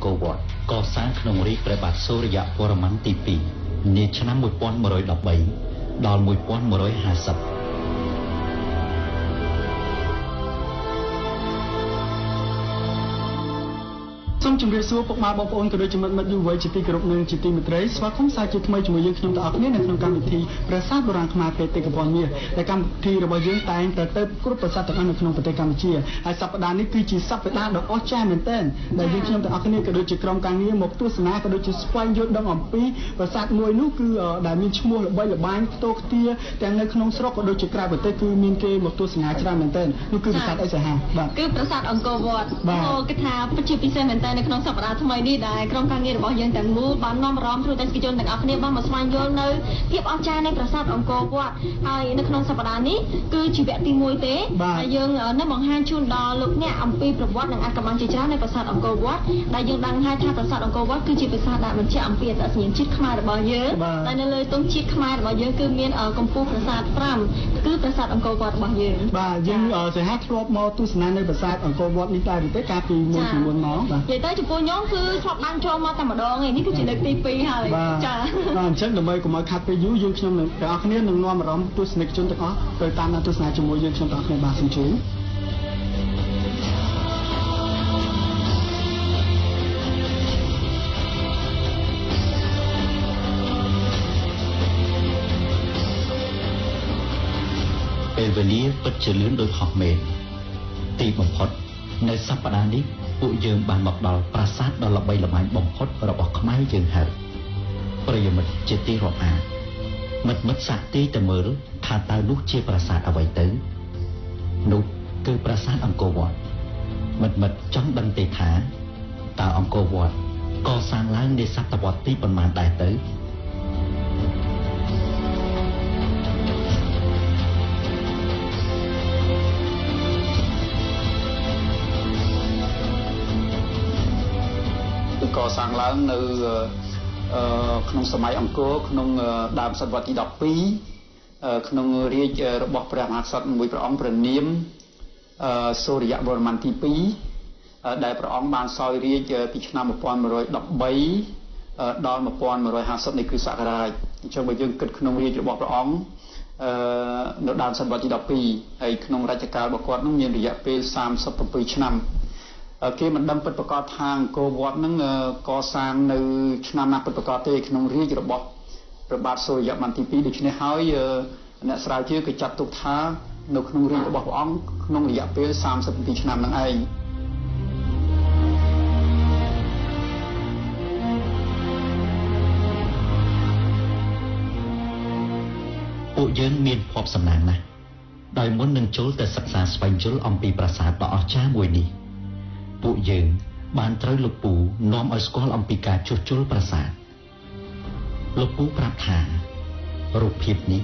អង្គរវត្តកសាងក្នុងរាជព្រះបាទសូរ្យវរ្ម័នទី2នាឆ្នាំ1113ដល់1150។ សូមជម្រាបសួរពុកម៉ែបងប្អូនក៏ដូចជាមិត្តមិត្តយុវវ័យជាទីគោរពនិងជាទីមេត្រីស្វាគមន៍សាជាថ្មីជាមួយយើងខ្ញុំទាំងអស់គ្នានៅក្នុងកម្មវិធីប្រាសាទបុរាណខ្មែរបេតិកភណ្ឌមាសដែលកម្មវិធីរបស់យើងតែងតែទៅគ្រប់ប្រាសាទទាំងអស់នៅក្នុងប្រទេសកម្ពុជាហើយសប្តាហ៍នេះគឺជាសប្តាហ៍ដ៏អស្ចារ្យមែនទែនដែលយើងខ្ញុំទាំងអស់គ្នាក៏ដូចជាក្រុមការងារមកទស្សនាក៏ដូចជាស្វែងយល់ដឹងអំពីប្រាសាទមួយនោះគឺដែលមានឈ្មោះល្បីល្បាញខ្ទោខ្ទាទាំងនៅក្នុងស្រុកក៏ដូចជាក្រៅប្រទេសគឺមានគេមកទស្សនាច្រើនមែនទែននោះគឺប្រាសាទអីសាហាបាទ គឺប្រាសាទអង្គរវត្ត បាទ អូគិតថាពិតជាពិសេសមែនតើនៅក្នុងសប្តាហ៍ថ្មីនេះដែលក្រុមការងាររបស់យើងទាំងមូលបាននាំអារម្មណ៍ទ្រទស្សនិកជនទាំងអស់គ្នាបានមកស្វែងយល់នៅភាពអស្ចារ្យនៃប្រាសាទអង្គរវត្តហើយនៅក្នុងសប្តាហ៍នេះគឺជាវគ្គទី1ទេ បាទ ដែលយើងនឹងបង្ហាញជូនដល់លោកអ្នកអំពីប្រវត្តិនិងអាថ៌កំបាំងជាច្រើននៃប្រាសាទអង្គរវត្តដែលយើងដឹងហើយថាប្រាសាទអង្គរវត្តគឺជាប្រាសាទដែលបញ្ជាក់អំពីអត្តសញ្ញាណជាតិខ្មែររបស់យើង បាទ ដែលនៅលើទង់ជាតិខ្មែររបស់យើងគឺមានកម្ពូលប្រាសាទ5គឺប្រាសាទអង្គរវត្តរបស់យើង បាទយើងសេហាធ្លាប់មកទស្សនានៅប្រាសាទអង្គរវត្តនេះដែរឬទេកាលពីមុន ចា ពីមុនមកបាទ និយាយទៅចំពោះខ្ញុំគឺធ្លាប់បានចូលមកតែម្ដងឯងនេះគឺជាលើកទី2ហើយ បាទ ចា បាទអញ្ចឹងដើម្បីកុំឲ្យខាត់ពេលយូរយើងខ្ញុំនឹងទាំងអស់គ្នានឹងនាំអារម្មណ៍ទស្សនិកជនទាំងអស់ទៅតាមដានទស្សនាជាមួយយើងខ្ញុំទាំងអស់គ្នាបាទសូមជឿ ពេលវេលាពិតជាលឿនដូចហោះមែនទីបំផុតនៅសប្តាហ៍នេះពួកយើងបានមកដល់ប្រាសាទដ៏ល្បីល្បាញបំផុតរបស់ខ្មែរយើងហើយប្រិយមិត្តជាទីរាប់អានមិត្តមិត្តសាក់ទីទៅមើលថាតើនោះជាប្រាសាទអ្វីទៅនោះគឺប្រាសាទអង្គរវត្តមិត្តមិត្តចង់ដឹងទេថាតើអង្គរវត្តកសាងឡើងនាសតវត្សទីប៉ុន្មានដែរទៅ គឺកសាងឡើងនៅក្នុងសម័យអង្គរក្នុងដើមសតវត្សទី12ក្នុងរាជរបស់ព្រះមហាក្សត្រមួយព្រះអង្គព្រះនាមសូរ្យវរ្ម័នទី2ដែលព្រះអង្គបានសោយរាជពីឆ្នាំ1113ដល់1150នៃគ្រិស្តសករាជអញ្ចឹងបើយើងគិតក្នុងរាជរបស់ព្រះអង្គនៅដើមសតវត្សទី12ហើយក្នុងរជ្ជកាលរបស់គាត់នោះមានរយៈពេល37ឆ្នាំគេមិនដឹងពិតប្រាកដថាអង្គរវត្តហ្នឹងកសាងនៅឆ្នាំណាពិតប្រាកដទេក្នុងរាជរបស់ព្រះបាទសូរ្យវរ្ម័នទី2ដូច្នេះហើយអ្នកស្រាវជ្រាវគេចាត់ទុកថានៅក្នុងរាជរបស់ព្រះអង្គក្នុងរយៈពេល37ឆ្នាំហ្នឹងឯង ពួកយើងមានភ័ព្វសំណាងណាស់ដោយមុននឹងចូលទៅសិក្សាស្វែងយល់អំពីប្រាសាទដ៏អស្ចារ្យមួយនេះពួកយើងបានត្រូវលោកពូនាំឲ្យស្គាល់អំពីការជួសជុលប្រាសាទលោកពូប្រាប់ថារូបភាពនេះ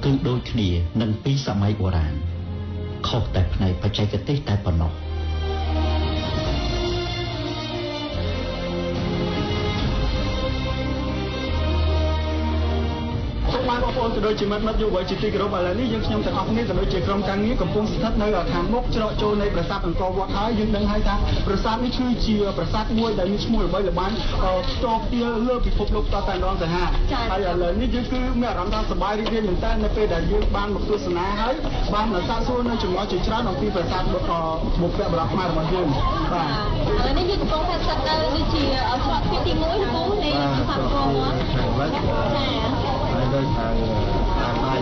គឺដូចគ្នានឹងពីសម័យបុរាណខុសតែផ្នែកបច្ចេកទេសតែប៉ុណ្ណោះ ពុកម៉ែបងប្អូនក៏ដូចជាមិត្តមិត្តយុវវ័យជាទីគោរពឥឡូវនេះយើងខ្ញុំទាំងអស់គ្នាក៏ដូចជាក្រុមការងារកំពុងស្ថិតនៅខាងមុខច្រកចូលនៃប្រាសាទអង្គរវត្តហើយយើងដឹងហើយថាប្រាសាទនេះគឺជាប្រាសាទមួយដែលមានឈ្មោះល្បីល្បាញផ្ទផ្ទាលើពិភពលោកតតែម្ដងទៅហាហើយឥឡូវនេះយើងគឺមានអារម្មណ៍ថាសប្បាយរីករាយមែនតើនៅពេលដែលយើងបានមកទស្សនាហើយបានមកសាកសួរនៅចម្ងល់ជាច្រើនអំពីប្រាសាទបុព្វបុរសខ្មែររបស់យើងបាទ ឥឡូវនេះយើងកំពុងតែស្ថិតនៅដូចជាច្រកទ្វារទី1លោកពូនៃប្រាសាទអង្គរវត្ត ខាងលិច ចា ហើយនៅខាងខាងដៃ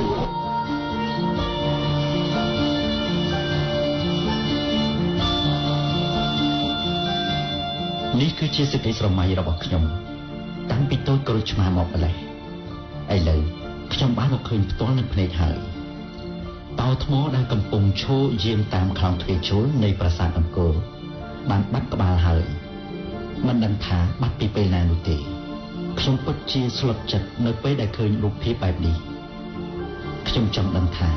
នេះគឺជាសេចក្តីស្រមៃរបស់ខ្ញុំតាំងពីតូចក្រូចឆ្មាមកម្លេះឥឡូវខ្ញុំបានមកឃើញផ្ទាល់នឹងភ្នែកហើយតោថ្មដែលកំពុងឈរយាមតាមខ្លោងទ្វារចូលនៃប្រាសាទអង្គរបានបាត់ក្បាលហើយមិនដឹងថាបាត់ពីពេលណានោះទេខ្ញុំពិតជាស្លុតចិត្តនៅពេលដែលឃើញរូបភាពបែបនេះខ្ញុំចង់ដឹងថា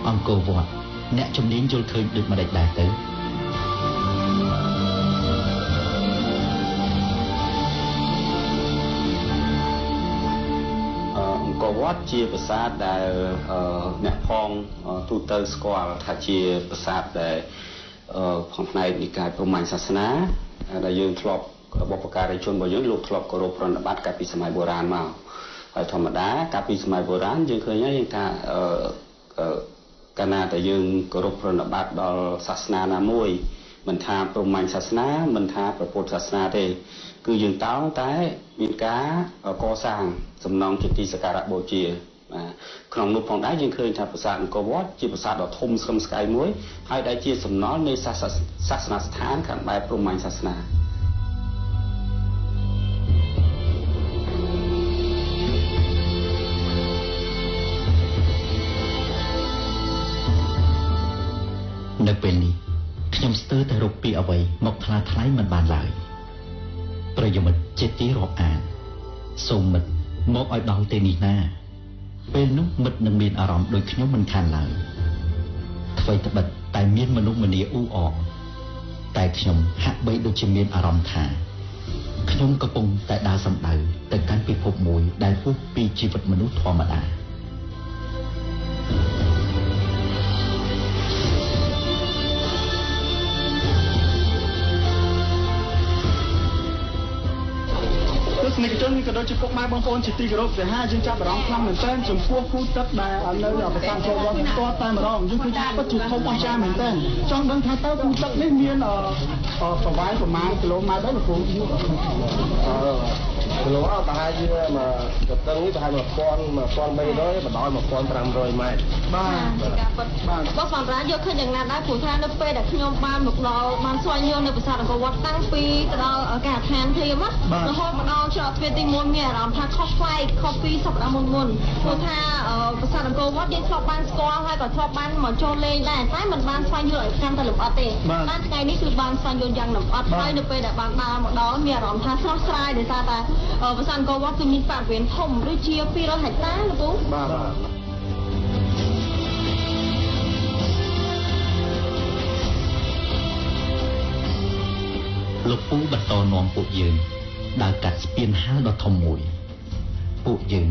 អង្គរវត្តអ្នកជំនាញយល់ឃើញដូចម្តេចដែរទៅ អង្គរវត្តជាប្រាសាទដែលអ្នកផងទូទៅស្គាល់ថាជាប្រាសាទដែលផងផ្នែកនិកាយព្រហ្មញ្ញសាសនាដែលយើងធ្លាប់ បុព្វការីជនរបស់យើងលោកធ្លាប់គោរពប្រណិប័តកាលពីសម័យបុរាណមកហើយធម្មតាកាលពីសម័យបុរាណយើងឃើញហើយយើងថាកាលណាតែយើងគោរពប្រណិប័តដល់សាសនាណាមួយមិនថាព្រហ្មញ្ញសាសនាមិនថាព្រះពុទ្ធសាសនាទេគឺយើងតោងតែមានការកសាងសំណង់ជាទីសក្ការៈបូជាបាទក្នុងនោះផងដែរយើងឃើញថាប្រាសាទអង្គរវត្តជាប្រាសាទដ៏ធំស្កឹមស្កៃមួយហើយដែលជាសំណល់នៃសាសនស្ថានខាងបែបព្រហ្មញ្ញសាសនានៅពេលនេះខ្ញុំស្ទើរតែរកពីអ្វីមកថ្លាថ្លៃមិនបានឡើយប្រិយមិត្តជាទីរាប់អានសូមមិត្តមកឲ្យដល់ទីនេះណាពេលនោះមិត្តនឹងមានអារម្មណ៍ដូចខ្ញុំមិនខានឡើយអ្វីត្បិតតែមានមនុស្សម្នាអ៊ូអរតែខ្ញុំហាក់បីដូចជាមានអារម្មណ៍ថាខ្ញុំកំពុងតែដើរសំដៅទៅកាន់ពិភពមួយដែលហួសពីជីវិតមនុស្សធម្មតាទស្សនិកជនក៏ដូចជាពុកម៉ែបងប្អូនជាទីគោរពទៅហាយើងចាប់អារម្មណ៍ខ្លាំងមែនទែនចំពោះគូទឹកដែលនៅប្រាសាទអង្គរវត្តផ្ទាល់តែម្ដងយើងឃើញថាពិតជាធំអស្ចារ្យមែនទែនចង់ដឹងថាតើគូទឹកនេះមានប្រវែងប្រមាណគីឡូម៉ែត្រដែរលោកគ្រូគីឡូប្រហែលជាមួយកតឹងនេះប្រហែល1300បណ្ដោយ1500ម៉ែត្របាទការពិតបាទបងសំរាយកឃើញយ៉ាងណាដែរព្រោះថានៅពេលដែលខ្ញុំបានមកដល់បានស្វែងយល់នៅប្រាសាទអង្គរវត្តតាំងពីទៅដល់ការដ្ឋានភ្លាមរហូតមកដល់ច្រកទ្វារទី1មានអារម្មណ៍ថាខុសប្លែកខុសពីសប្តាហ៍មុនព្រោះថាប្រាសាទអង្គរវត្តយើងធ្លាប់បានស្គាល់ហើយក៏ធ្លាប់បានមកចូលលេងដែរតែមិនបានស្វែងយល់ឲ្យកាន់តែលម្អិតទេបានថ្ងៃនេះគឺបានស្វែងយល់យ៉ាងលម្អិតហើយនៅពេលដែលបានដើរមកដល់មានអារម្មណ៍ថាស្រស់ស្រាយដោយសារតែប្រាសាទអង្គរវត្តគឺមានបរិវេណធំដូចជា200ហិកតាលោកពូបាទលោកពូបន្តនាំពួកយើងដើរកាត់ស្ពានហាលដ៏ធំមួយពួកយើង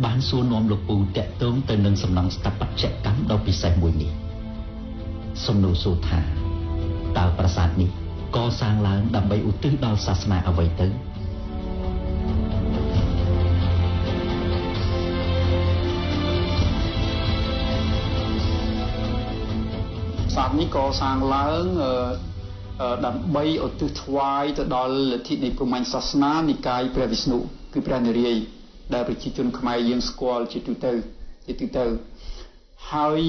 បានសួរនាំលោកពូតាក់ទងទៅនឹងសំណង់ស្ថាបត្យកម្មដ៏ពិសេសមួយនេះសំណួរសួរថាតើប្រាសាទនេះកសាងឡើងដើម្បីឧទ្ទិសដល់សាសនាអ្វីទៅប្រាសាទនេះកសាងឡើងដើម្បីឧទ្ទិសថ្វាយទៅដល់លទ្ធិនៃព្រហ្មញ្ញសាសនានិកាយព្រះវិស្ណុគឺព្រះនារាយណ៍ដែលប្រជាជនខ្មែរយើងស្គាល់ជាទូទៅហើយ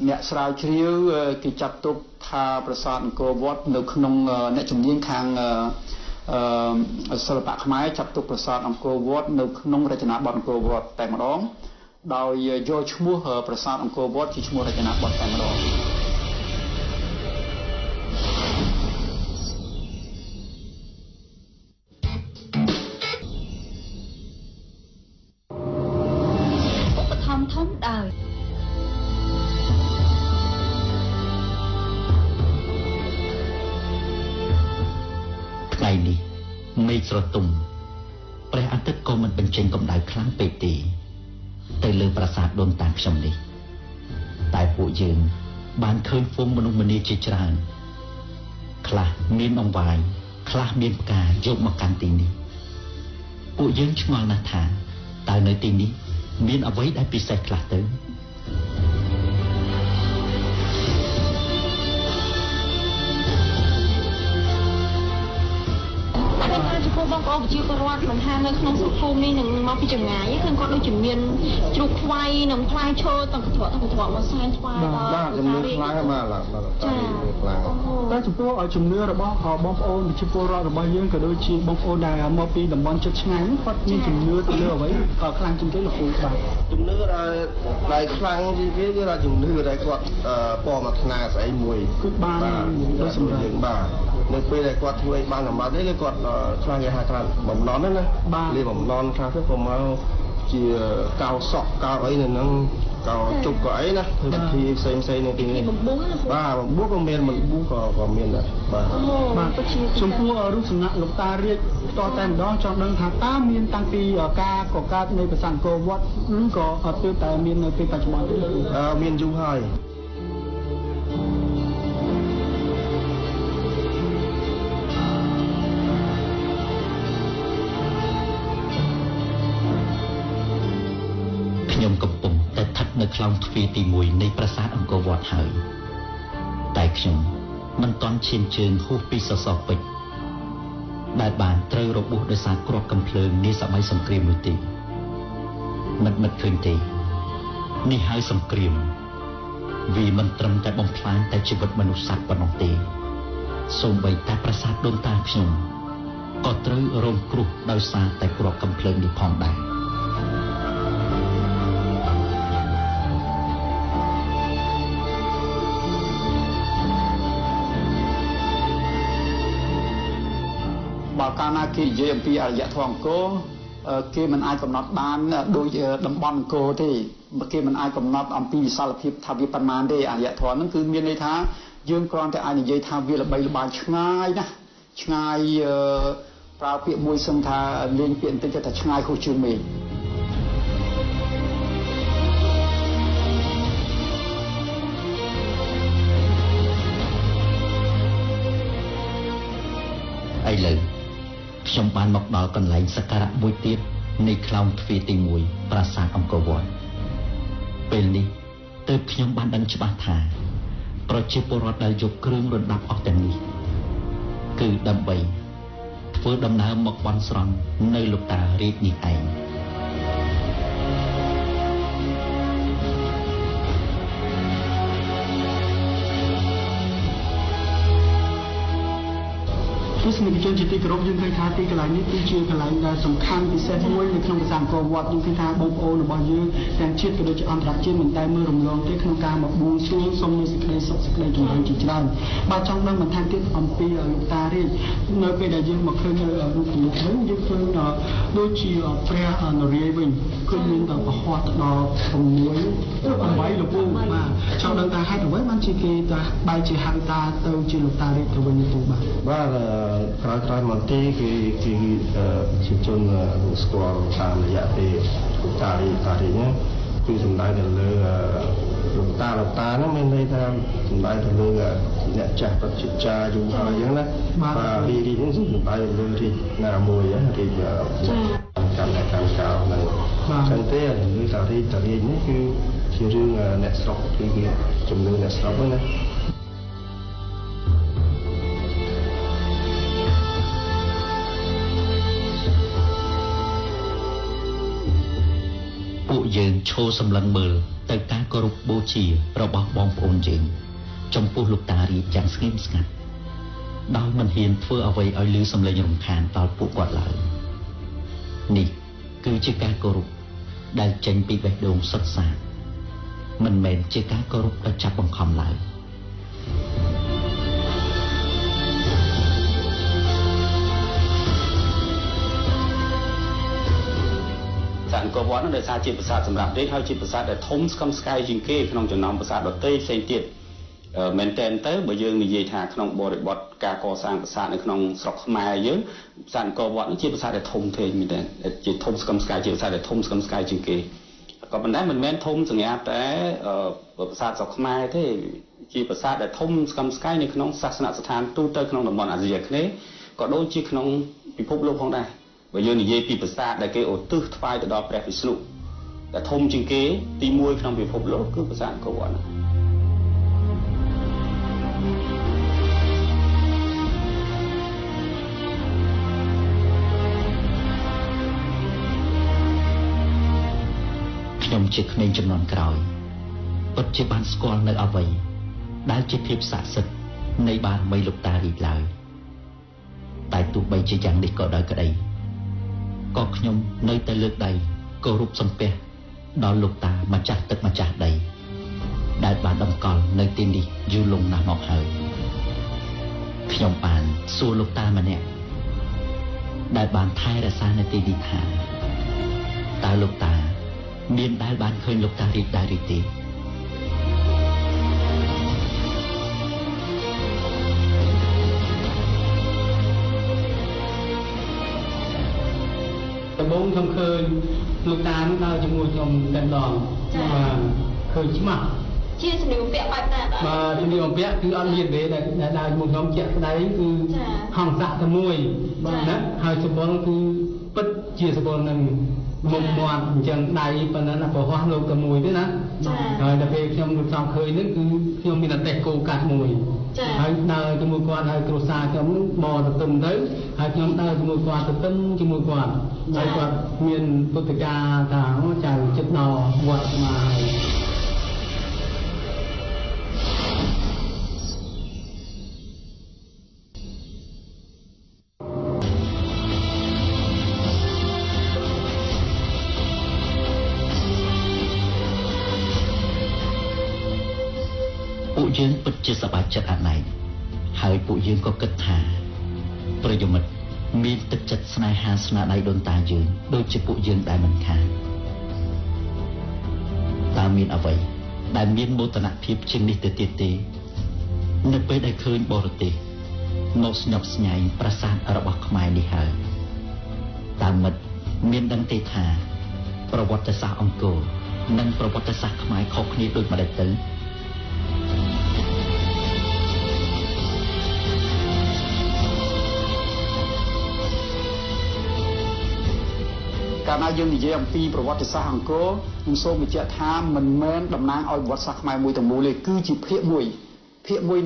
អ្នកស្រាវជ្រាវគេចាត់ទុកថាប្រាសាទអង្គរវត្តនៅក្នុងអ្នកជំនាញខាងសិល្បៈខ្មែរចាត់ទុកប្រាសាទអង្គរវត្តនៅក្នុងរចនាបថអង្គរវត្តតែម្ដងដោយយកឈ្មោះប្រាសាទអង្គរវត្តជាឈ្មោះរចនាបថតែម្ដងធំដោយថ្ងៃនេះមេឃស្រទុំព្រះអាទិត្យក៏មិនបញ្ចេញកម្ដៅខ្លាំងពេកទេទៅលើប្រាសាទដូនតាខ្ញុំនេះតែពួកយើងបានឃើញហ្វូងមនុស្សម្នាជាច្រើនខ្លះមានអង្វាយខ្លះមានផ្កាយកមកកាន់ទីនេះពួកយើងឆ្ងល់ណាស់ថាតើនៅទីនេះមានអ្វីដែលពិសេសខ្លះទៅ ចំពោះបងប្អូនប្រជាពលរដ្ឋមិនថានៅក្នុងសង្គមនេះនឹងមកពីចម្ងាយឃើញគាត់ដូចជាមានជ្រូកខ្វៃនិងផ្លែឈើទាំងកន្ត្រកទាំងកន្ត្រកមកសែនថ្វាយដល់ បាទជំនឿខ្លាំងបាទបាទខ្លាំង តែចំពោះជំនឿរបស់បងប្អូនប្រជាពលរដ្ឋរបស់យើងក៏ដូចជាបងប្អូនដែលមកពីតំបន់ជិតឆ្ងាយគាត់មានជំនឿទៅលើអ្វីក៏ខ្លាំងជាងគេលោកគ្រូបាទ ជំនឿដែលខ្លាំងជាងគេគឺថាជំនឿដែលគាត់ពណ៌មកថ្នាស្អីមួយ គឺបានដោយសម្រាប់ បាទនៅពេលដែលគាត់ធ្វើឲ្យបានសម្បត្តិនេះគឺគាត់ខ្លះគេហៅថាបំណន់ណាលាបំណន់ខ្លះទៅក៏មកជាកោសក់កោអីនៅហ្នឹងកោជប់កោអីណាធ្វើពិធីផ្សេងផ្សេងនៅទីនេះបាទបំបួសក៏មានបំបួសក៏មានដែរបាទ បាទចំពោះរូបសំណាកលោកតារាជផ្ទាល់តែម្ដងចង់ដឹងថាតើមានតាំងពីការកកើតនៃប្រាសាទអង្គរវត្តឬក៏អត់ទើបតែមាននៅពេលបច្ចុប្បន្នទេ មានយូរហើយ ខ្ញុំកំពុងតែស្ថិតនៅខ្លោងទ្វារទី1នៃប្រាសាទអង្គរវត្តហើយតែខ្ញុំមិនទាន់ឈានជើងហួសពីសសរពេជ្រដែលបានត្រូវរបួសដោយសារគ្រាប់កាំភ្លើងនាសម័យសង្គ្រាមនោះទេមិត្តមិត្តឃើញទេនេះហើយសង្គ្រាមវាមិនត្រឹមតែបំផ្លាញតែជីវិតមនុស្សសត្វប៉ុណ្ណោះទេសូម្បីតែប្រាសាទដូនតាខ្ញុំក៏ត្រូវរងគ្រោះដោយសារតែគ្រាប់កាំភ្លើងនេះផងដែរ បើកាលណាគេនិយាយអំពីអរិយធម៌អង្គរគេមិនអាចកំណត់បានដោយតំបន់អង្គរទេគេមិនអាចកំណត់អំពីវិសាលភាពថាវាប៉ុន្មានទេអរិយធម៌ហ្នឹងគឺមានន័យថាយើងគ្រាន់តែអាចនិយាយថាវាល្បីល្បាញឆ្ងាយណាស់ឆ្ងាយប្រើពាក្យមួយសឹងថាលេងពាក្យបន្តិចថាឆ្ងាយហួសជើងមេឃ ឥឡូវខ្ញុំបានមកដល់កន្លែងសក្ការៈមួយទៀតនៃខ្លោងទ្វារទី1ប្រាសាទអង្គរវត្តពេលនេះទើបខ្ញុំបានដឹងច្បាស់ថាប្រជាពលរដ្ឋដែលយកគ្រឿងរណ្ដាប់អស់ទាំងនេះគឺដើម្បីធ្វើដំណើរមកបន់ស្រន់នៅលោកតារាជនេះឯង ទស្សនិកជនជាទីគោរពយើងឃើញថាទីកន្លែងនេះគឺជាកន្លែងដែលសំខាន់ពិសេសមួយនៅក្នុងប្រាសាទអង្គរវត្តយើងឃើញថាបងប្អូនរបស់យើងទាំងជាតិក៏ដូចជាអន្តរជាតិមិនដែលមើលរំលងទេក្នុងការមកបួងសួងសូមនូវសេចក្តីសុខសេចក្តីចម្រើនជាច្រើនបាទចង់ដឹងបន្ថែមទៀតអំពីលោកតារាជនៅពេលដែលយើងមកឃើញរូបគំរូវិញយើងឃើញដូចជាព្រះនរាយវិញឃើញមានដល់ប្រហោះទៅដល់6 8លោកពូបាទចង់ដឹងថាហេតុអ្វីបានជាគេថាបែរជាហៅតាទៅជាលោកតារាជទៅវិញលោកពូបាទ បាទក្រោយមកទេគេគេប្រជាជនស្គាល់តាមរយៈពេលលោកតារាជតារាជហ្នឹងគឺសំដៅទៅលើលោកតាលោកតាហ្នឹងមានន័យថាសំដៅទៅលើអ្នកចាស់ប្រជាចាយូរហើយអញ្ចឹងណាបាទរាជហ្នឹងសំដៅទៅលើរាជណាមួយរាជកម្មអ្នកកម្មកោហ្នឹងអញ្ចឹងទេរឿងតារាជតារាជនេះគឺជារឿងអ្នកស្រុកគឺគេជំនឿអ្នកស្រុកហ្នឹងណា ពួកយើងឈរសម្លឹងមើលទៅការគោរពបូជារបស់បងប្អូនយើងចំពោះលោកតារាជយ៉ាងស្ងៀមស្ងាត់ដោយមិនហ៊ានធ្វើអ្វីឲ្យឮសំឡេងរំខានដល់ពួកគាត់ឡើយនេះគឺជាការគោរពដែលចេញពីបេះដូងសុទ្ធសាធមិនមែនជាការគោរពដោយចាប់បង្ខំឡើយ ប្រាសាទអង្គរវត្តនោះដោយសារជាប្រាសាទសម្រាប់រាជហើយជាប្រាសាទដែលធំស្កឹមស្កៃជាងគេក្នុងចំណោមប្រាសាទដទៃផ្សេងទៀតមែនតើទៅបើយើងនិយាយថាក្នុងបរិបទការកសាងប្រាសាទនៅក្នុងស្រុកខ្មែរយើងប្រាសាទអង្គរវត្តនេះជាប្រាសាទដែលធំធេងមែនតើជាធំស្កឹមស្កៃជាប្រាសាទដែលធំស្កឹមស្កៃជាងគេក៏ប៉ុន្តែមិនមែនធំសម្រាប់តែប្រាសាទស្រុកខ្មែរទេជាប្រាសាទដែលធំស្កឹមស្កៃនៅក្នុងសាសនស្ថានទូទៅក្នុងតំបន់អាស៊ីអាគ្នេយ៍ក៏ដូចជាក្នុងពិភពលោកផងដែរបើយើងនិយាយពីប្រាសាទដែលគេឧទ្ទិសថ្វាយទៅដល់ព្រះវិស្ណុដែលធំជាងគេទី1ក្នុងពិភពលោកគឺប្រាសាទអង្គរវត្ត ខ្ញុំជាក្មេងជំនាន់ក្រោយពិតជាបានស្គាល់នៅអ្វីដែលជាភាពស័ក្តិសិទ្ធិនៃបារមីលោកតារាជឡើយតែទោះបីជាយ៉ាងនេះក៏ដោយក្តីក៏ខ្ញុំនៅតែលើកដៃគោរពសំពះដល់លោកតាម្ចាស់ទឹកម្ចាស់ដីដែលបានតម្កល់នៅទីនេះយូរលង់ណាស់មកហើយខ្ញុំបានសួរលោកតាម្នាក់ដែលបានថែរក្សានៅទីនេះថាតើលោកតាមានដែលបានឃើញលោកតារាជដែរឬទេ ដំបូងខ្ញុំឃើញលោកតានោះដើរជាមួយខ្ញុំតែម្ដងបាទឃើញច្បាស់ ជាជំនឿបំពាក់បែបណាបាទ បាទជំនឿបំពាក់គឺអត់មានទេដែលដើរជាមួយខ្ញុំជាក់ស្ដែងគឺហង្សៈតែមួយបាទណាហើយសម្បុរគឺពិតជាសម្បុរនឹង មុខមាត់អញ្ចឹងដៃប៉ុណ្ណឹងណាប្រហោះលោកតែមួយទេណាហើយដល់ពេលខ្ញុំរៀបចំឃើញហ្នឹងគឺខ្ញុំមានតែតេះគោកាត់មួយហើយដើរជាមួយគាត់ហើយគ្រួសារខ្ញុំហ្នឹងបទៅទឹមទៅហើយខ្ញុំដើរជាមួយគាត់ទៅទឹមជាមួយគាត់ហើយគាត់មានពុទ្ធកាថាចៅចិត្តដល់វត្តមកហើយ ពួកយើងពិតជាសប្បាយចិត្តអាណែងហើយពួកយើងក៏គិតថាប្រិយមិត្តមានទឹកចិត្តស្នេហាស្នាដៃដូនតាយើងដូចជាពួកយើងដែលមិនខានតើមានអ្វីដែលមានមោទនភាពជាងនេះទៅទៀតទេនៅពេលដែលឃើញបរទេសមកស្ញប់ស្ញែងប្រាសាទរបស់ខ្មែរនេះហើយតើមិត្តមានដឹងទេថាប្រវត្តិសាស្ត្រអង្គរនិងប្រវត្តិសាស្ត្រខ្មែរខុសគ្នាដូចម្តេចទៅ កាលណាយើងនិយាយអំពីប្រវត្តិសាស្ត្រអង្គរខ្ញុំសូមបញ្ជាក់ថាមិនមែនតំណាងឲ្យប្រវត្តិសាស្ត្រខ្មែរមួយទាំងមូលទេគឺជាភាគមួយ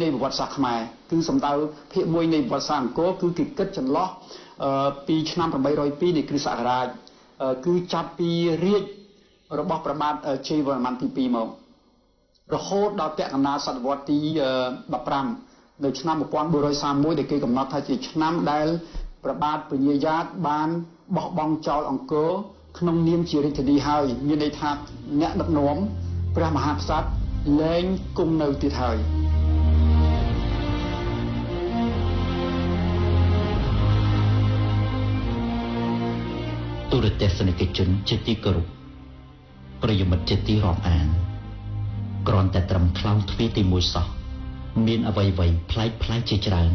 នៃប្រវត្តិសាស្ត្រខ្មែរគឺសំដៅភាគមួយនៃប្រវត្តិសាស្ត្រអង្គរគឺគេគិតចន្លោះពីឆ្នាំ802នៃគ្រិស្តសករាជគឺចាប់ពីរាជរបស់ព្រះបាទជ័យវរ្ម័នទី2មករហូតដល់ពាក់កណ្ដាលសតវត្សទី15នៅឆ្នាំ1431ដែលគេកំណត់ថាជាឆ្នាំដែលព្រះបាទពញាយ៉ាតបានបោះបង់ចោលអង្គរក្នុងនាមជារាជធានីហើយមានន័យថាអ្នកដឹកនាំព្រះមហាក្សត្រលែងគង់នៅទៀតហើយ ទូរទស្សនិកជនជាទីគោរពប្រិយមិត្តជាទីរាប់អានគ្រាន់តែត្រឹមខ្លោងទ្វារទី1សោះមានអ្វីៗប្លែកៗជាច្រើន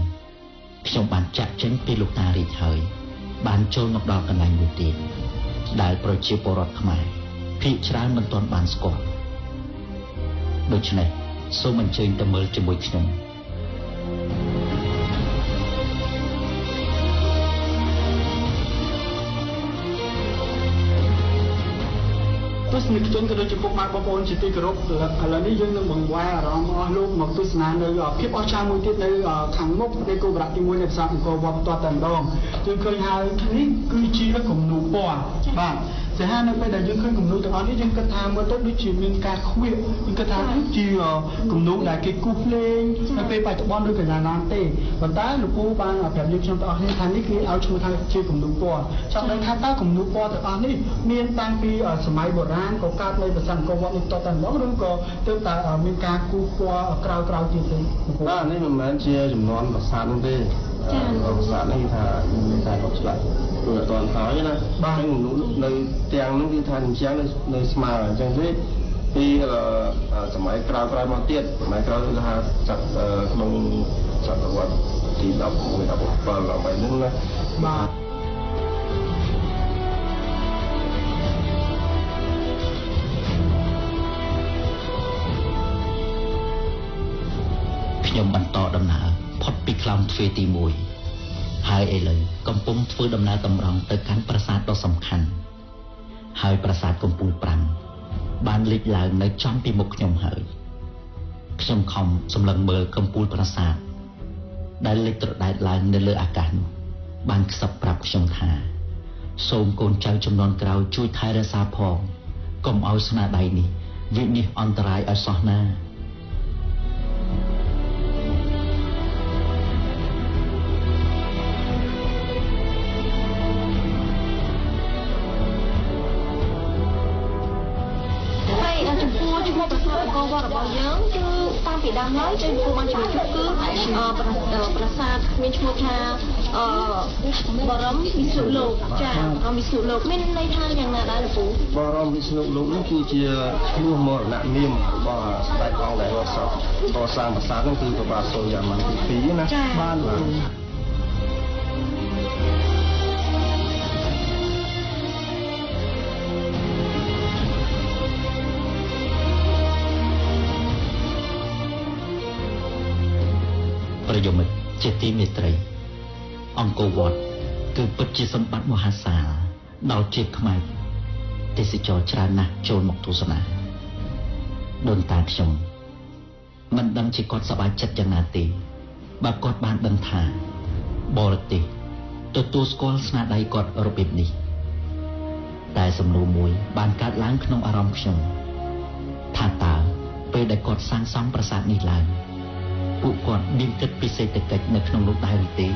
ខ្ញុំបានចាក់ចេញពីលោកតារាជហើយបានចូលមកដល់កន្លែងមួយទៀតដែលប្រជាពលរដ្ឋខ្មែរភាគច្រើនមិនទាន់បានស្គាល់ដូច្នេះសូមអញ្ជើញទៅមើលជាមួយខ្ញុំ ទស្សនិកជនក៏ដូចជាពុកម៉ែបងប្អូនជាទីគោរពឥឡូវនេះយើងនឹងបង្វែរអារម្មណ៍អស់លោកមកទស្សនានៅភាពអស្ចារ្យមួយទៀតនៅខាងមុខនៃគោបុរៈទី1នៃប្រាសាទអង្គរវត្តផ្ទាល់តែម្ដងយើងឃើញហើយនេះគឺជាគំនូរពណ៌បាទ សហានៅពេលដែលយើងឃើញគំនូរទាំងអស់នេះយើងគិតថាមើលទៅដូចជាមានការខ្វៀកយើងគិតថាជាគំនូរដែលគេគូសលេងនៅពេលបច្ចុប្បន្នឬក៏យ៉ាងណាទេប៉ុន្តែលោកពូបានប្រាប់យើងខ្ញុំទាំងអស់គ្នាថានេះគេឲ្យឈ្មោះថាជាគំនូរពណ៌ចង់ដឹងថាតើគំនូរពណ៌ទាំងអស់នេះមានតាំងពីសម័យបុរាណក៏កើតនៃប្រាសាទអង្គរវត្តនេះតតែម្ដងឬក៏ទើបតែមានការគូសពណ៌ក្រោយៗទៀតទេ បាទនេះមិនមែនជាចំនួនប្រាសាទនោះទេប្រាសាទនេះគេថាមានការកប់ឆ្លាក់ព្រោះអត់ទាន់ហើយណាបាទនៅទាំងនោះគឺថាអញ្ចឹងនៅស្មើអញ្ចឹងទេពីសម័យក្រោយៗមកទៀតសម័យក្រោយគឺថាចាត់ក្នុងសតវត្សទី11 17 18ហ្នឹងណា បាទ ខ្ញុំបន្តដំណើរផុតពីខ្លោងទ្វារទី1ហើយឥឡូវកំពុងធ្វើដំណើរតម្រង់ទៅកាន់ប្រាសាទដ៏សំខាន់ហើយប្រាសាទកំពូល5បានលេចឡើងនៅចំពីមុខខ្ញុំហើយខ្ញុំខំសម្លឹងមើលកំពូលប្រាសាទដែលលេចត្រដែតឡើងនៅលើអាកាសនោះបានខ្សឹបប្រាប់ខ្ញុំថាសូមកូនចៅចំនួនក្រោយជួយថែរក្សាផងកុំឲ្យស្នាដៃនេះវិនិច្ឆ័យអន្តរាយឲ្យសោះណា ឈ្មោះប្រាសាទអង្គរវត្តរបស់យើងគឺតាំងពីដើមឡើយចេញពូបានជំរាបគឺប្រាសាទមានឈ្មោះថាបរមវិស្ណុលោកចាបរមវិស្ណុលោកមានន័យថាយ៉ាងណាដែរលោកពូ បរមវិស្ណុលោកនេះគឺជាឈ្មោះមរណនាមរបស់ស្ដេចអង្គដែលកសាងប្រាសាទនោះគឺព្រះបាទសូរ្យវរ្ម័នទី2ណា បាទ ប្រិយមិត្តជាទីមេត្រីអង្គរវត្តគឺពិតជាសម្បត្តិមហាសាលដល់ជាតិខ្មែរ ទេសចរច្រើនណាស់ចូលមកទស្សនាដូនតាខ្ញុំមិនដឹងជាគាត់សប្បាយចិត្តយ៉ាងណាទេបើគាត់បានដឹងថាបរទេសទទួលស្គាល់ស្នាដៃគាត់របៀបនេះតែសំណួរមួយបានកើតឡើងក្នុងអារម្មណ៍ខ្ញុំថាតើពេលដែលគាត់សាងសង់ប្រាសាទនេះឡើងពួកគាត់មានគិតពីសេដ្ឋកិច្ចនៅក្នុងនោះដែរឬទេ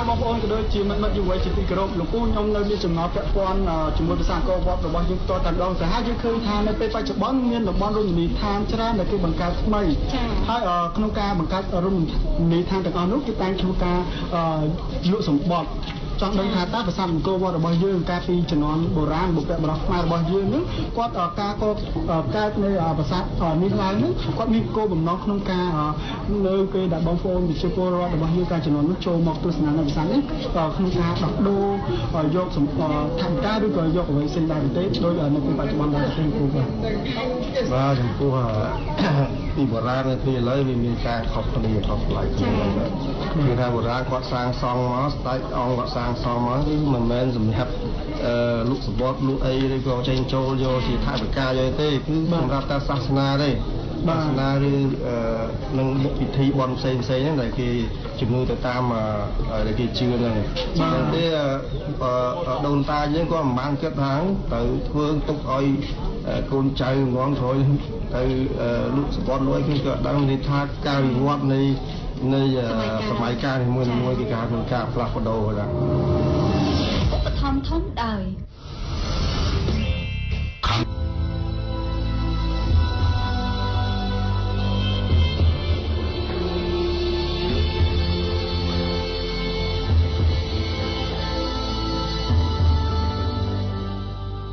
បងប្អូនក៏ដូចជាមិត្តយុវវ័យជាទីគោរពលោកពូខ្ញុំនៅមានចំណងពាក់ព័ន្ធជាមួយប្រាសាទអង្គរវត្តរបស់យើងផ្ទាល់តែម្ដងទៅហើយយើងឃើញថានៅពេលបច្ចុប្បន្នមានតំបន់រមណីយដ្ឋានច្រើនដែលគេបង្កើតថ្មីហើយក្នុងការបង្កើតរមណីយដ្ឋានទាំងអស់នោះគេតែងធ្វើការលក់សម្បត្តិចង់ដឹងថាតើប្រាសាទអង្គរវត្តរបស់យើងកាលពីជំនាន់បុរាណបុព្វបុរសខ្មែររបស់យើងនឹងគាត់ការកកើតនៅប្រាសាទនេះឡើងនឹងគាត់មានគោលបំណងក្នុងការនៅពេលដែលបងប្អូនប្រជាពលរដ្ឋរបស់យើងកាលជំនាន់នោះចូលមកទស្សនានៅប្រាសាទនេះក្នុងការដោះដូរយកថវិកាឬក៏យកអ្វីផ្សេងដែរទេដោយនៅពេលបច្ចុប្បន្នដែរទេគ្រូបាទ បាទចំពោះពីបុរាណទៅពីឥឡូវវាមានការខុសគ្នាខុសប្លែកគ្នាគឺថាបុរាណគាត់សាងសង់មកស្ដេចអង្គគាត់សាងសង់មកគឺមិនមែនសម្រាប់លក់សម្បត្តិលក់អីឬក៏ចេញចូលយកជាថវិកាយកទេគឺសម្រាប់តែសាសនាទេសាសនាឬនឹងពិធីបុណ្យផ្សេងផ្សេងហ្នឹងដែលគេជំនឿទៅតាមដែលគេជឿហ្នឹងតែដូនតាយើងក៏មិនបានគិតថាទៅធ្វើទុកឲ្យកូនចៅងងក្រោយទៅលក់សម្បត្តិលក់អីគឺក៏ដឹងនេះថាការវិវត្តនៃសម័យកាលនីមួយៗគេការមានការផ្លាស់ប្ដូរដែរ ឧបត្ថម្ភធំដោយ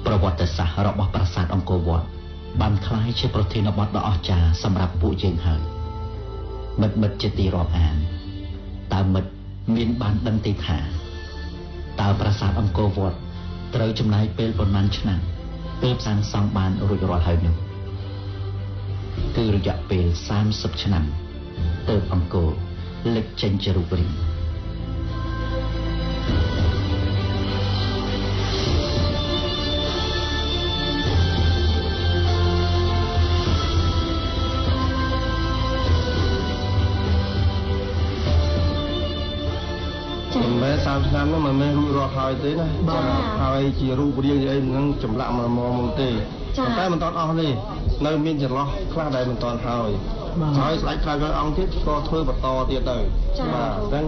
ប្រវត្តិសាស្ត្ររបស់ប្រាសាទអង្គរវត្តបានក្លាយជាប្រធានបទដ៏អស្ចារ្យសម្រាប់ពួកយើងហើយមិត្តជាទីរាប់អានតើមិត្តមានបានដឹងទេថាតើប្រាសាទអង្គរវត្តត្រូវចំណាយពេលប៉ុន្មានឆ្នាំទើបសាងសង់បានរួចរាល់ហើយនោះគឺរយៈពេល30ឆ្នាំទើបអង្គរលេចចេញជារូបរាង មិនមែន30ឆ្នាំនោះមិនមែនរួចរាល់ហើយទេណាហើយជារូបរាងអីហ្នឹងចម្លាក់មកមកទេតែមិនតាន់អស់ទេនៅមានចន្លោះខ្លះដែលមិនតាន់ហើយហើយស្ដេចក្រោយៗអង្គទៀតក៏ធ្វើបន្តទៀតទៅបាទអញ្ចឹង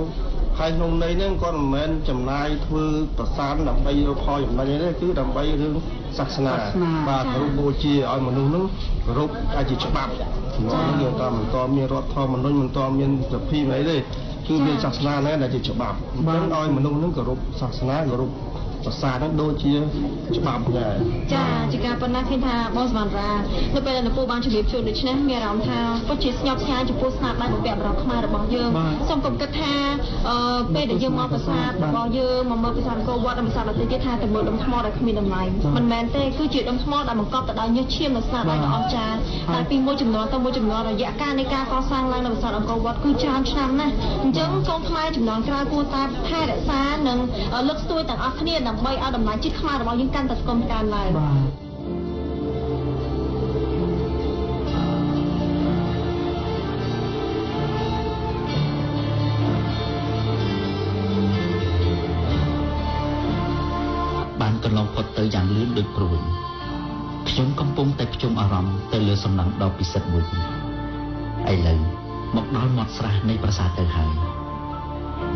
ហើយក្នុងន័យហ្នឹងគាត់មិនមែនចំណាយធ្វើប្រាសាទដើម្បីរកផលចំណេញទេគឺដើម្បីរឿងសាសនាបាទគោរពបូជាឲ្យមនុស្សហ្នឹងគោរពអាចជាច្បាប់ជំនាន់ហ្នឹងយើងតមិនតមានរដ្ឋធម្មនុញ្ញមិនតមានសភាអីទេគឺមានសាសនាហ្នឹងដែលជាច្បាប់អញ្ចឹងឲ្យមនុស្សហ្នឹងគោរពសាសនាគោរពប្រាសាទហ្នឹងដូចជាច្បាប់ដែរ ចាជាការប៉ុណ្ណាឃើញថាបងសវណ្ណរានៅពេលដែលលោកពូបានជម្រាបជូនដូច្នេះមានអារម្មណ៍ថាពិតជាស្ញប់ស្ញែងចំពោះស្នាដៃបុព្វបុរសខ្មែររបស់យើងសូមកុំគិតថាពេលដែលយើងមកប្រាសាទរបស់យើងមកមើលប្រាសាទអង្គរវត្តនិងប្រាសាទដទៃទៀតថាតែមើលដុំថ្មដែលគ្មានតម្លៃមិនមែនទេគឺជាដុំថ្មដែលបង្កប់ទៅដោយញើសឈាមនិងស្នាដៃដ៏អស្ចារ្យតែពីមួយចំនួនទៅមួយចំនួនរយៈកាលនៃការកសាងឡើងនៅប្រាសាទអង្គរវត្តគឺច្រើនឆ្នាំណាស់អញ្ចឹងកូនខ្មែរចំនួនក្រោយគួរតែថែរក្សានិងលើកស្ទួយទាំងអស់គ្នាដើម្បីឲ្យតម្លៃជាតិខ្មែររបស់យើងកាន់តែស្គមកើនឡើង បានកន្លងផុតទៅយ៉ាងលឿនដូចព្រួញខ្ញុំកំពុងតែភ្ជុំអារម្មណ៍ទៅលើសំណង់ដ៏ពិសិដ្ឋមួយនេះឥឡូវមកដល់មាត់ស្រះនៃប្រាសាទទៅហើយ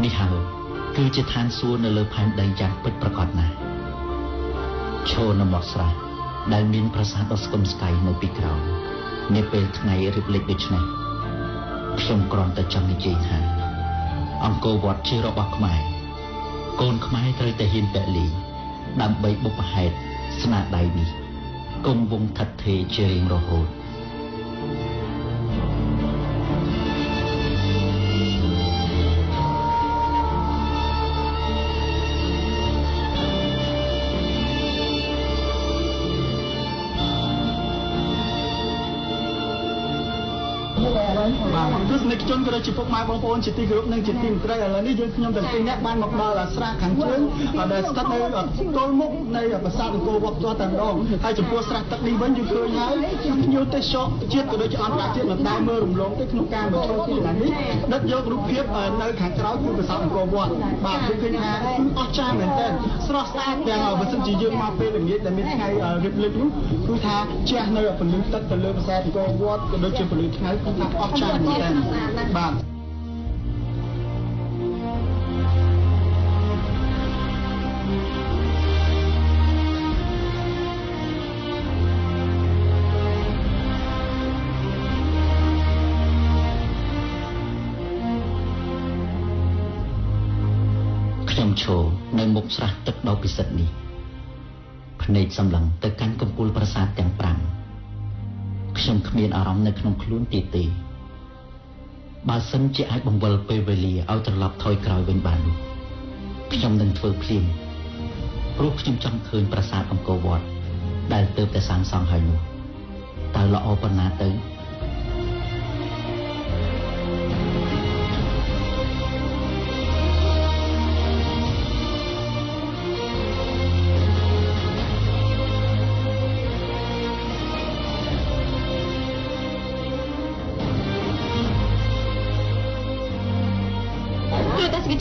នេះហើយគឺជាឋានសួគ៌នៅលើផែនដីយ៉ាងពិតប្រាកដណាស់ឈរនៅមាត់ស្រះដែលមានប្រាសាទដ៏ស្គមស្កៃនៅពីក្រោមនាពេលថ្ងៃរៀបលិចដូច្នេះខ្ញុំគ្រាន់តែចង់និយាយថាអង្គរវត្តជារបស់ខ្មែរកូនខ្មែរត្រូវតែហ៊ានពលីដើម្បីបុព្វហេតុស្នាដៃនេះគង់វង្សថិតថេរជារៀងរហូត បាទទស្សនិកជនក៏ដូចជាពុកម៉ែបងប្អូនជាទីគោរពនិងជាទីមេត្រីឥឡូវនេះយើងខ្ញុំទាំងពីរនាក់បានមកដល់ស្រះខាងជើងដែលស្ថិតនៅទល់មុខនៃប្រាសាទអង្គរវត្តផ្ទាល់តែម្ដងហើយចំពោះស្រះទឹកនេះវិញយើងឃើញហើយភ្ញៀវទេសចរជាតិក៏ដូចជាអន្តរជាតិមិនដែលមើលរំលងទេក្នុងការមកចូលទីកន្លែងនេះដិតយករូបភាពនៅខាងក្រោយគឺប្រាសាទអង្គរវត្តបាទយើងឃើញថាគឺអស្ចារ្យមែនទែនស្រស់ស្អាតទាំងបើសិនជាយើងមកពេលល្ងាចដែលមានថ្ងៃរៀបលិចនោះគឺថាជះនៅពន្លឺទឹកទៅលើប្រាសាទអង្គរវត្តក៏ដូចជាពន្លឺថ្ងៃគឺថាអស្ចារ្យមែនទែនបាទ ខ្ញុំឈរនៅមុខស្រះទឹកដ៏ពិសិដ្ឋនេះភ្នែកសម្លឹងទៅកាន់កំពូលប្រាសាទទាំង5ខ្ញុំគ្មានអារម្មណ៍នៅក្នុងខ្លួនទៀតទេបើសិនជាអាចបង្វិលពេលវេលាឲ្យត្រឡប់ថយក្រោយវិញបាននោះខ្ញុំនឹងធ្វើភ្លាមព្រោះខ្ញុំចង់ឃើញប្រាសាទអង្គរវត្តដែលទើបតែសាងសង់ហើយនោះតើល្អប៉ុណ្ណាទៅ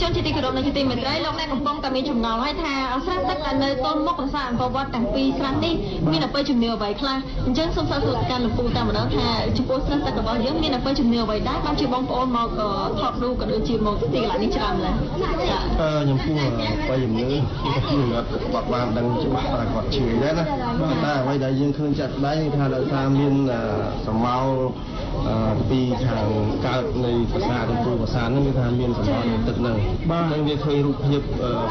ជនជាទីគោរពនិងជាទីមេត្រីលោកអ្នកកំពុងតែមានចម្ងល់ហើយថាស្រះទឹកដែលនៅទល់មុខប្រាសាទអង្គរវត្តទាំងពីរស្រះនេះមានអបិយជំនឿអ្វីខ្លះអញ្ចឹងសូមសាកសួរកាន់លោកពូតែម្ដងថាចំពោះស្រះទឹករបស់យើងមានអបិយជំនឿអ្វីដែរបានជាបងប្អូនមកថតរូបក៏ដូចជាមកទីកន្លែងនេះច្រើនម្ល៉េះ ខ្ញុំពូអបិយជំនឿខ្ញុំអត់បានដឹងច្បាស់ថាគាត់ជឿដែរណាតែអ្វីដែលយើងឃើញចាត់ស្ដែងថាដោយសារមានសមោលពីខាងកើតនៃប្រាសាទអង្គរប្រាសាទហ្នឹងគឺថាមានសម្បត្តិនៃទឹកហ្នឹងអញ្ចឹងវាឃើញរូបភាព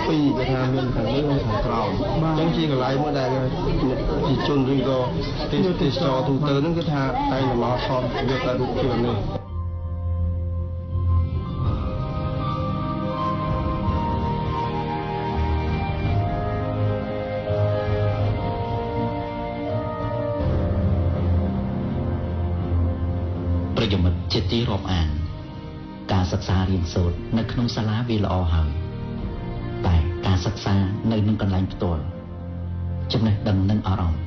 ពីរគឺថាមានខាងលើនិងខាងក្រោមអញ្ចឹងជាកន្លែងមួយដែលជាជនឬក៏ទេសចរទូទៅហ្នឹងគឺថាតែងតែមកថតយកតែរូបភាពនេះ ប្រិយមិត្តជាទីរាប់អានការសិក្សារៀនសូត្រនៅក្នុងសាលាវាល្អហើយតែការសិក្សានៅនឹងកន្លែងផ្ទាល់ចំណេះដឹងនិងអារម្មណ៍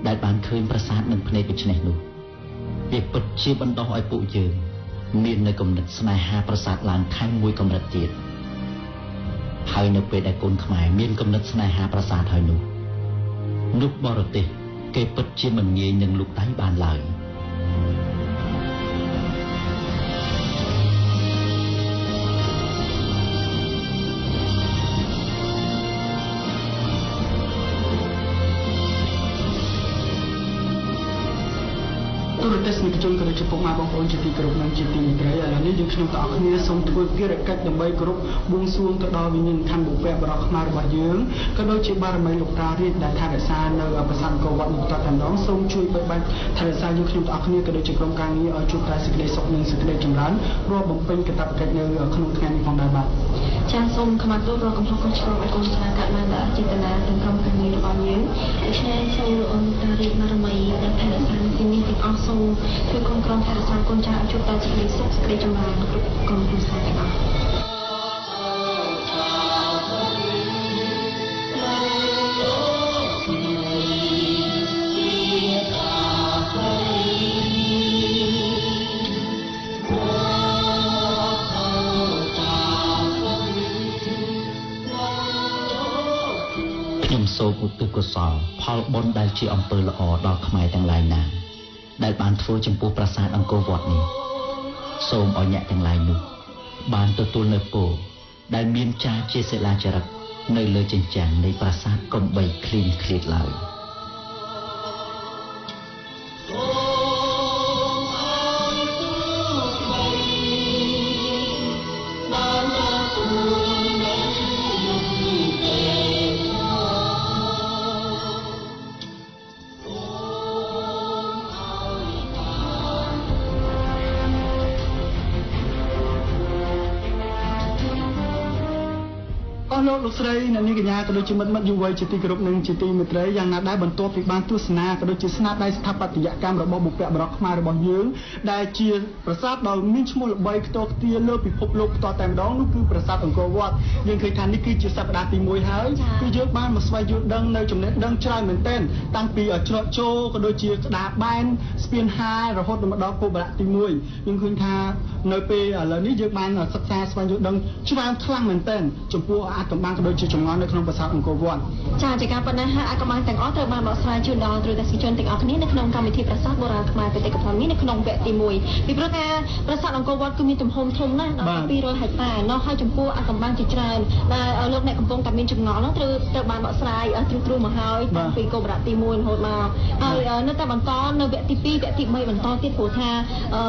ដែលបានឃើញប្រាសាទនិងភ្នែកដូច្នេះនោះវាពិតជាបណ្ដុះឲ្យពួកយើងមាននៅគំនិតស្នេហាប្រាសាទឡើងថែមមួយកម្រិតទៀតហើយនៅពេលដែលកូនខ្មែរមានគំនិតស្នេហាប្រាសាទហើយនោះនោះបរទេសគេពិតជាមិនងាយនឹងលូកដៃបានឡើយ ទូរទស្សនិកជនក៏ដូចជាពុកម៉ែបងប្អូនជាទីគោរពនិងជាទីមេត្រីឥឡូវនេះយើងខ្ញុំទាំងអស់គ្នាសូមធ្វើភារកិច្ចដើម្បីគោរពបួងសួងទៅដល់វិញ្ញាណក្ខន្ធបុព្វបុរសខ្មែររបស់យើងក៏ដូចជាបារមីលោកតារាជដែលថែរក្សានៅប្រាសាទអង្គរវត្តនេះតតែម្ដងសូមជួយបីបាច់ថែរក្សាយើងខ្ញុំទាំងអស់គ្នាក៏ដូចជាក្រុមការងារឲ្យជួបតែសេចក្តីសុខនិងសេចក្តីចម្រើនរាល់បំពេញកាតព្វកិច្ចនៅក្នុងថ្ងៃនេះផងដែរបាទ ចាសសូមខមាទោសរាល់កំហុសខុសឆ្គងឲ្យកូនស្នាកើតបានដោយចេតនាទាំងក្រុមការងាររបស់យើងដូច្នេះសូមលោកអូនតារាជបារមីដែលថែរក្សាទីនេះទាំងអស់សូមជួយគ្រប់គ្រងថែរក្សាកូនចៅឲ្យជួបតែសេចក្តីសុខសេចក្តីចម្រើនគ្រប់ក្រុមគ្រួសារទាំងអស់ ខ្ញុំសូមឧទ្ទិសកុសលផលបុណ្យដែលជាអំពើល្អដល់ខ្មែរទាំងឡាយណាដែលបានធ្វើចំពោះប្រាសាទអង្គរវត្តនេះសូមឲ្យអ្នកទាំងឡាយនោះបានទទួលនៅពរដែលមានចារជាសិលាចារឹកនៅលើជញ្ជាំងនៃប្រាសាទកុំបីឃ្លៀងឃ្លាតឡើយ អស់លោកលោកស្រីអ្នកនាងកញ្ញាក៏ដូចជាមិត្តមិត្តយុវវ័យជាទីគោរពនិងជាទីមេត្រីយ៉ាងណាដែរបន្ទាប់ពីបានទស្សនាក៏ដូចជាស្នាដៃស្ថាបត្យកម្មរបស់បុព្វបុរសខ្មែររបស់យើងដែលជាប្រាសាទដ៏មានឈ្មោះល្បីខ្ទរខ្ទារលើពិភពលោកផ្ទាល់តែម្ដងនោះគឺប្រាសាទអង្គរវត្តយើងឃើញថានេះគឺជាសប្តាហ៍ទី1ហើយគឺយើងបានមកស្វែងយល់ដឹងនៅចំណេះដឹងច្រើនមែនទែនតាំងពីច្រកចូលក៏ដូចជាក្តារបែនស្ពានហាលរហូតដល់មកដល់គោបុរៈទី1យើងឃើញថានៅពេលឥឡូវនេះយើងបានសិក្សាស្វែងយល់ដឹងច្រើនខ្លាំងមែនទែនចំពោះអាថ៌កំបាំងក៏ដូចជាចម្ងល់នៅក្នុងប្រាសាទអង្គរវត្ត ចាជាការប៉ុណ្ណាហើយអាកំបាំងទាំងអស់ត្រូវបានបកស្រាយជូនដល់ទ្រទស្សនិកជនទាំងអស់គ្នានៅក្នុងកម្មវិធីប្រាសាទបុរាណខ្មែរបេតិកភណ្ឌនេះនៅក្នុងវគ្គទី1ពីព្រោះថាប្រាសាទអង្គរវត្តគឺមានទំហំធំណាស់ដល់200ហិកតាណោះហើយចំពោះអាកំបាំងជាច្រើនដែលលោកអ្នកកំពុងតែមានចម្ងល់នោះត្រូវត្រូវបានបកស្រាយទ្រុសទ្រុសមកហើយតាំងពីគោបុរៈទី1រហូតមកហើយនៅតែបន្តនៅវគ្គទី2វគ្គទី3បន្តទៀតព្រោះថាអឺ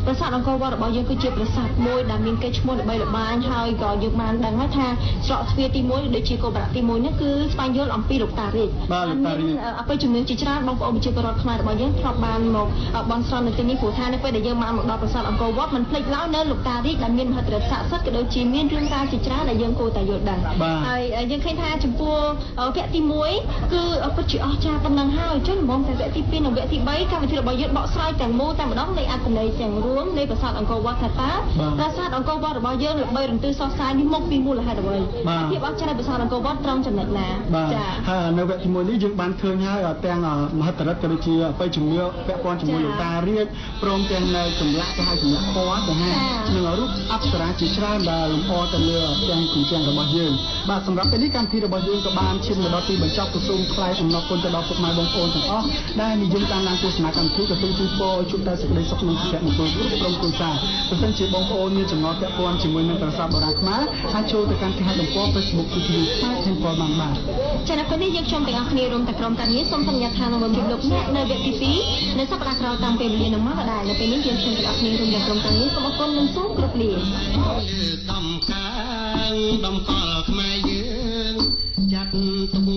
ប្រាសាទអង្គរវត្តរបស់យើងគឺជាប្រាសាទមួយដែលមានកេរ្តិ៍ឈ្មោះល្បីល្បាញហើយក៏យើងបានដឹងហើយថាច្រកទ្វារទី1ដូចជាគោបុរៈទី1នេះគឺស្វែងយល់អំពីលោកតារាជ បាទលោកតារាជ អបិយជំនឿជាច្រើនបងប្អូនប្រជាពលរដ្ឋខ្មែររបស់យើងធ្លាប់បានមកបន់ស្រន់នៅទីនេះព្រោះថានៅពេលដែលយើងបានមកដល់ប្រាសាទអង្គរវត្តមិនភ្លេចឡើយនៅលោកតារាជដែលមានមហិទ្ធិឫទ្ធិស័ក្តិសិទ្ធិក៏ដូចជាមានរឿងរ៉ាវជាច្រើនដែលយើងគួរតែយល់ដឹងហើយយើងឃើញថាចំពោះវគ្គទី1គឺពិតជាអស្ចារ្យប៉ុណ្ណឹងហើយចុះល្មមតែវគ្គទី2និងវគ្គទី3កម្មវិធីរបស់យើងបកស្រាយទាំងមូលតែម្ដងនៃអត្ថន័យទាំងរួមនៃប្រាសាទអង្គរវត្តថាតើប្រាសាទអង្គរវត្តរបស់យើងល្បីរន្ទឺសរសើរនេះមកពីមូលហេតុអ្វីភាពអស្ចារ្យនៃប្រាសាទអង្គរវត្តត្រង់ចំណុចណា បាទហើយនៅវគ្គទី1នេះយើងបានឃើញហើយទាំងមហិទ្ធិឫទ្ធិក៏ដូចជាអបិយជំនឿពាក់ព័ន្ធជាមួយលោកតារាជព្រមទាំងនៅចម្លាក់គេហៅចម្លាក់ពណ៌ទៅហានិងរូបអប្សរាជាច្រើនដែលលម្អទៅលើទាំងជញ្ជាំងរបស់យើងបាទសម្រាប់ពេលនេះកម្មវិធីរបស់យើងក៏បានឈានមកដល់ទីបញ្ចប់ក៏សូមថ្លែងអំណរគុណទៅដល់ពុកម៉ែបងប្អូនទាំងអស់ដែលនិយមតាមដានទស្សនាកម្មវិធីក៏សូមជូនពរឲ្យជួបតែសេចក្តីសុខនិងសុភមង្គលគ្រប់ក្រុមគ្រួសារប្រសិនជាបងប្អូនមានចម្ងល់ពាក់ព័ន្ធជាមួយនឹងប្រាសាទបុរាណខ្មែរអាចចូលទៅកាន់គេហទំព័រ Facebook គឺខ្មែរ Temple បានបាទ ចានៅពេលនេះយើងខ្ញុំទាំងអស់គ្នារួមតែក្រុមការងារសូមសន្យាថានឹងមកជួបលោកអ្នកនៅវគ្គទី2នៅសប្តាហ៍ក្រោយតាមពេលវេលានឹងមកដែរនៅពេលនេះយើងខ្ញុំទាំងអស់គ្នារួមទាំងក្រុមការងារសូមអរគុណនិងសូមគោរពលា ដំកើងដំកល់ខ្មែរយើងចាត់ទុក